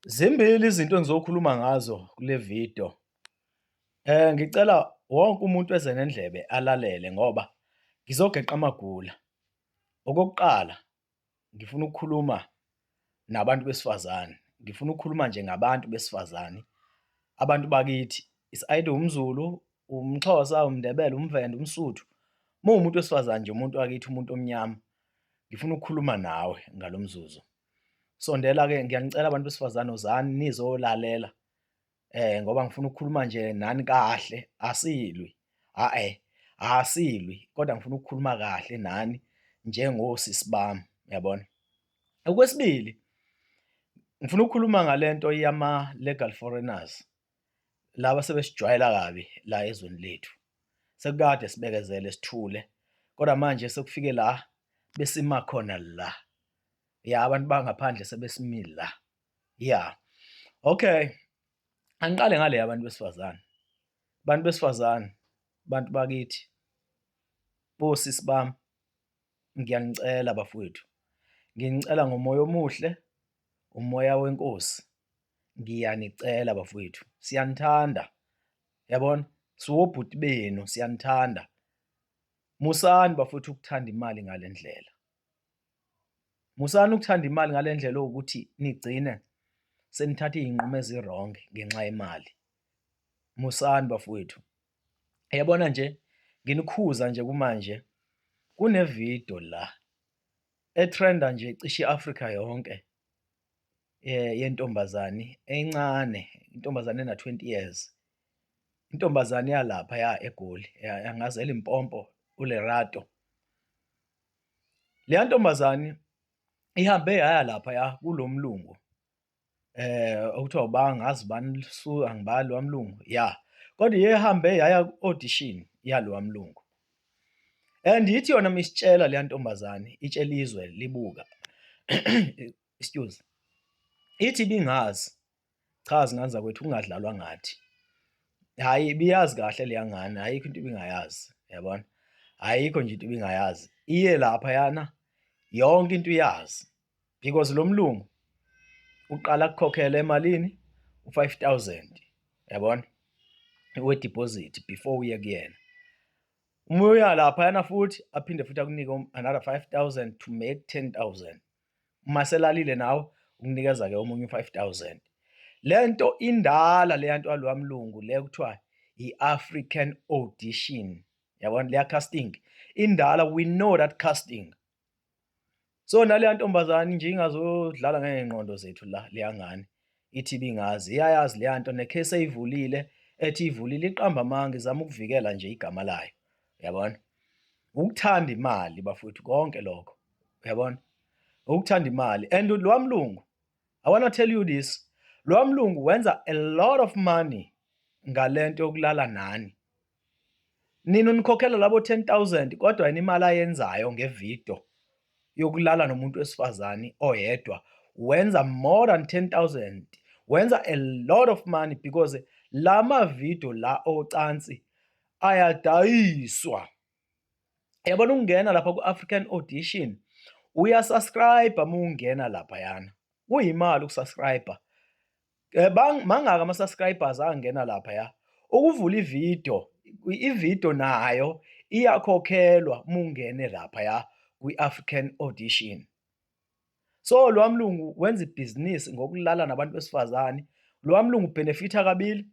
Zimbili izinto engizokhuluma ngazo kule video. Ngicela wonke umuntu eze nendlebe alalele ngoba ngizogeqa amagula. Okokuqala, ngifuna ukukhuluma nabantu besifazane, ngifuna ukukhuluma nje ngabantu besifazane, abantu bakithi, it's either umZulu, umXhosa, umNdebele, umVenda, umSuthu. Uma uwumuntu wesifazane nje umuntu wakithi, umuntu omnyama, ngifuna ukukhuluma nawe ngalo mzuzu. Sondela-ke, ngiyanicela abantu besifazane wozani nizolalela ngoba ngifuna ukukhuluma nje nani kahle, asilwi, hhayi asilwi kodwa ngifuna ukukhuluma kahle nani njengosisi bami, uyabona. Okwesibili, ngifuna ukukhuluma ngale nto yama-legal foreigners, laba sebesijwayela kabi la ezweni lethu. Sekukade sibekezele sithule, kodwa manje sekufike la besima khona la. Ya, abantu bangaphandle sebesimile la. Ya, okay, angiqale ngale yabantu besifazane. Bantu besifazane, bantu bakithi, bosisi bami, ngiyanicela bafowethu, nginicela ngomoya omuhle, umoya wenkosi, ngiyanicela bafowethu, siyanithanda, yabona, siwobhuti benu, siyanithanda. Musani bafowethu ukuthanda imali ngale ndlela. Musani ukuthanda imali ngale ndlela ewukuthi nigcine senithatha iy'nqumo ezi-wrong ngenxa yemali. Musani bafowethu. Uyabona nje, nginikhuza nje kumanje, kune-video la ethrenda nje cishe i-Afrika yonke yentombazane encane, intombazane ena-20 years. Intombazane yalaphaya eGoli, angazi eLimpopo, uLerato. Leya ntombazane ihambe yaya laphaya kulo mlungu okuthiwa uba angazi ubani angibali lowa mlungu, ya. Kodwa ihambe yaya ku-audition yalowa mlungu and ithi yona uma isitshela leya ntombazane, itshela izwe libuka, excuse, ithi ibingazi. Cha zingane zakwethu kungadlalwa ngathi. Hhayi ibiyazi kahle leya ngane, ayikho into ibingayazi, yabona? Ayikho nje into ibingayazi. Iye laphayana yonke into iyazi because lo mlungu uqala akukhokhele emalini u-5,000, yabona? We-deposit before uye kuyena. Uma uya laphayana futhi aphinde futhi akunike another 5,000 to make 10,000. Uma selalile nawe ukunikeza-ke omunye u-5,000. Le nto indala leya nto yalowa mlungu le kuthiwa i-African Audition, yabona leya casting indala, we know that casting. So naleya ntombazane nje ingazodlala ngey'ngqondo zethu la leya ngane ithi ibingazi, iyayazi leya nto nekhesi eyivulile ethi ivulile iqamba amanga izama ukuvikela nje igama layo, yabona. Ukuthanda imali bafowethu konke lokho. Uyabona? Ukuthanda imali. And lowa mlungu, I wanna tell you this, lowa mlungu wenza a lot of money ngalento yokulala nani. Nina unikhokhela labo 10,000 kodwa yena imali ayenzayo ngevidiyo yokulala nomuntu wesifazane oyedwa wenza more than 10,000, wenza a lot of money because lama video la ocansi ayadayiswa. Yabona ukungena lapha ku-African Audition, uyasubscribe uma ungena laphayana, kuyimali ukusubscribe. Mangaki ama-subscribers angena laphaya? Ukuvula ividiyo, ividiyo nayo iyakhokhelwa uma ungene laphaya kwi-African Audition. So lowa mlungu wenza ibhizinisi ngokulala nabantu besifazane. Lowa mlungu ubhenefitha kabili.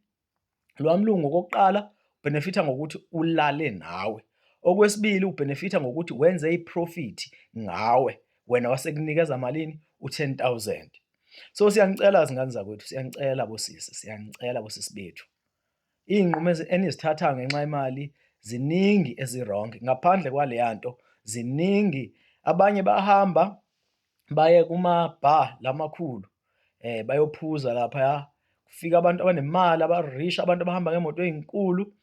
Lowa mlungu okokuqala ubhenefitha ngokuthi ulale nawe. Okwesibili ubhenefitha ngokuthi wenze iprofit ngawe. Wena wasekunikeza malini? U-10,000. So siyanicela zingane zakwethu, siyanicela bosisi, siyanicela bosisi bethu. Iy'nqumo enizithatha ngenxa yemali ziningi ezi-wrong, ngaphandle kwaleya nto ziningi. Abanye bahamba baye kuma-bar lamakhulu bayophuza laphaya, kufike abantu abanemali aba-rich, abantu abahamba ngey'moto ey'nkulu,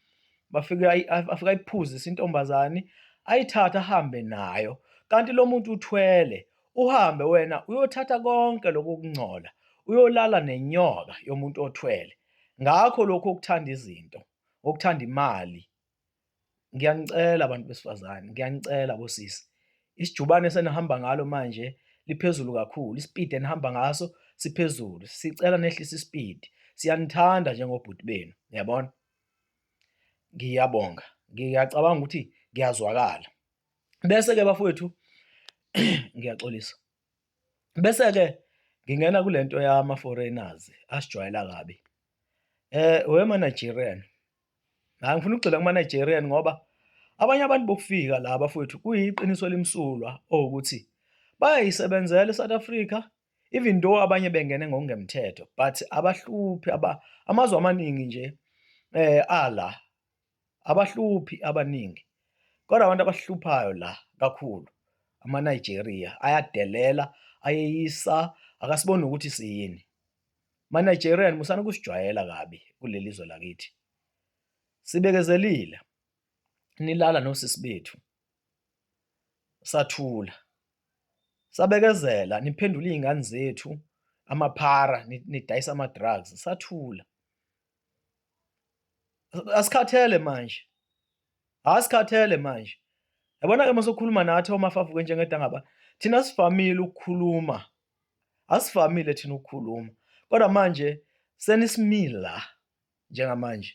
bafike afike ayiphuzise intombazane, ayithathe ahambe nayo. Kanti lo muntu uthwele, uhambe wena uyothatha konke lokhu kungcola, uyolala nenyoka yomuntu othwele. Ngakho lokhu okuthanda izinto, okuthanda imali, ngiyanicela bantu besifazane, ngiyanicela bosisi, isijubane esenihamba ngalo manje liphezulu kakhulu, isipidi enihamba ngaso siphezulu, sicela nehlise ispeed. Siyanithanda njengobhuti benu, yabona? Ngiyabonga. Ngiyacabanga ukuthi ngiyazwakala. Bese-ke bafowethu ngiyaxolisa. Bese-ke ngingena kule nto yama-foreigners asijwayela kabi. Wema-Nigerian, hhayi ngifuna ukugxila kuma-Nigerian ngoba abanye abantu bokufika la bafowethu kuyiqiniso elimsulwa owukuthi bayayisebenzela i-South Africa even though abanye bengene ngokungemthetho but abahluphi amazwe amaningi nje ala abahluphi abaningi kodwa abantu abahluphayo la kakhulu ama-Nigeria ayadelela, ayeyisa, akasiboni nokuthi siyini. Ma-Nigerian musani ukusijwayela kabi kuleli zwe lakithi. Sibekezelile nilala nosisi bethu sathula. Sabekezela niphendula iy'ngane zethu amaphara nidayisa ama-drugs sathula. Asikhathele manje, asikhathele manje. Yabona-ke uma usukhuluma nathi omafavuke njengedangaba, thina sivamile ukukhuluma, asivamile thina ukukhuluma kodwa manje senisimila njengamanje,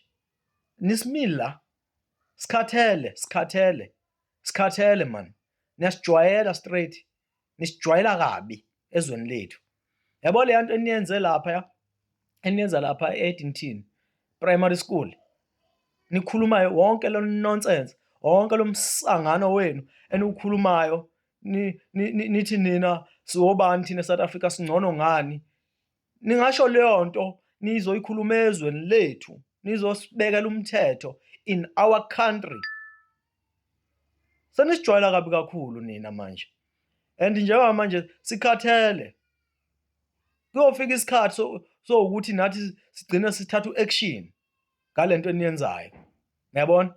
nisimila sikhathele, sikhathele, sikhathele man, niyasijwayela straight, nisijwayela kabi ezweni lethu. Yabo leya nto eniyenze lapha, eniyenza lapha e-Addington Primary School, nikhulumayo wonke lo nonsense, wonke lo msangano wenu eniwukhulumayo, nithi nina siwobani thina e-South Africa singcono ngani. Ningasho leyo nto nizoyikhuluma ezweni lethu, nizosibekela umthetho in our country. Senisijwayela kabi kakhulu nina manje and njengamanje sikhathele. Kuyofika isikhathi sowukuthi nathi sigcine sithatha u-action ngale nto eniyenzayo, uyabona?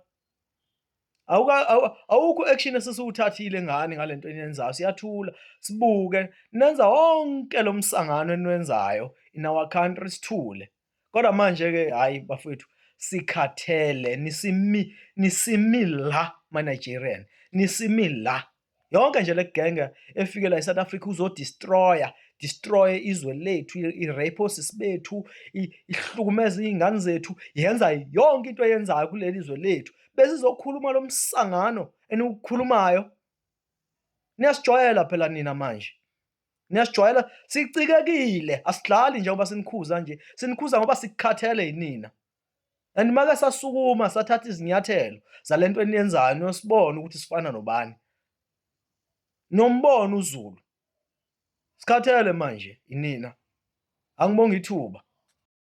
Awukho u-action esesiwuthathile ngani ngale nto eniyenzayo, siyathula sibuke nenza wonke lo msangano eniwenzayo in our country sithule. Kodwa manje-ke hhayi bafowethu sikhathele, nisimi nisimi la ma-Nigerian, nisimi la. Yonke nje le genge efike la e-South Africa uzodestroya, destroy izwe lethu, i-rape osisi bethu, ihlukumeze iy'ngane zethu, yenza yonke into eyenzayo kuleli zwe lethu. Besizokhuluma lo msangano eniwukhulumayo. Niyasijwayela phela nina manje. Niyasijwayela, sicikekile, asidlali njengoba sinikhuza nje, sinikhuza ngoba sikhathele yinina. And make sasukuma sathatha izinyathelo zalento eniyenzayo niyosibona ukuthi sifana nobani. Nombona uZulu. Sikhathele manje inina. Angibonge ithuba.